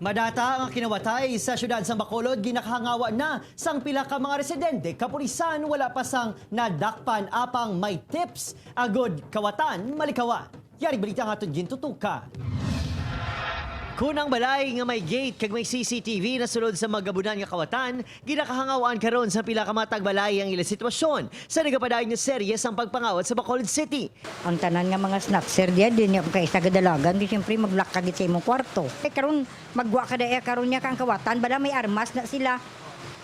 Madata ang kinawatay sa syudad sa Bacolod, ginakahangawa na sang pila ka mga residente. Kapulisan, wala pa sang nadakpan apang may tips agod kawatan malikawan. Yari balita nga aton gintutukan. Kunang balay nga may gate kag may CCTV na sulod sa magabunan nga kawatan, ginakahangawaan karon sa pila ka matag balay ang ilang sitwasyon sa nagapadayon nga serye sang pagpangawat sa Bacolod City. Ang tanan nga mga snatcher diya din niya kay sa gadalagan di siyempre maglak ka gid sa imong kwarto. Eh karon magwa ka da karon niya kang kawatan bala may armas na sila.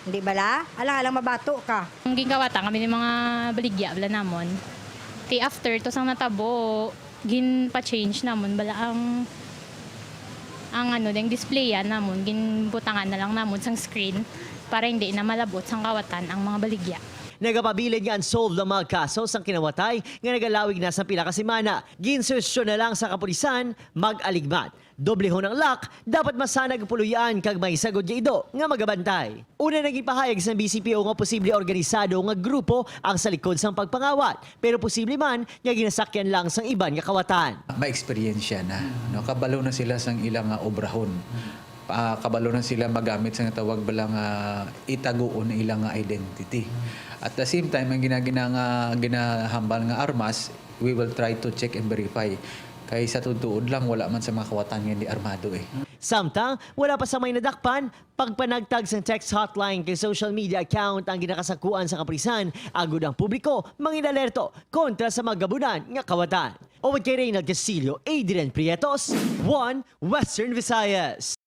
Hindi bala? Alang-alang mabato ka. Ang gingkawata kami ng mga baligya bala namon. Ti after to sang natabo, gin pa-change namon bala ang ano ding display yan namon, ginbutangan na lang namon sang screen para hindi na malabot sang kawatan ang mga baligya. Nagapabilin nga unsolved ang mga kaso sang kinawatay nga nagalawig na sa pila ka semana. Ginsusyon na lang sa kapulisan mag-aligmat. Doble ho ng lock, dapat masanag ang puluyan kag may sagod nga ido nga magabantay. Una nang ipahayag sa BCPO nga posible organisado nga grupo ang sa likod sang pagpangawat. Pero posible man nga ginasakyan lang sang iban nga kawatan. May eksperyensya na, no? Kabalo na sila sang ilang obrahon. Kabalo na sila magamit sa tawag bala nga itaguon ang ilang nga identity. At the same time, ang ginagina nga ginahambal nga armas, we will try to check and verify. Kay sa tutuod lang, wala man sa mga kawatan nga hindi armado eh. Samtang, wala pa sa may nadakpan, pagpanagtag sa text hotline kay social media account ang ginakasakuan sa kaprisan, agud ang publiko, manginalerto kontra sa magabunan nga kawatan. Uwad kay Reynald Castillo, Adrian Prietos, 1 Western Visayas.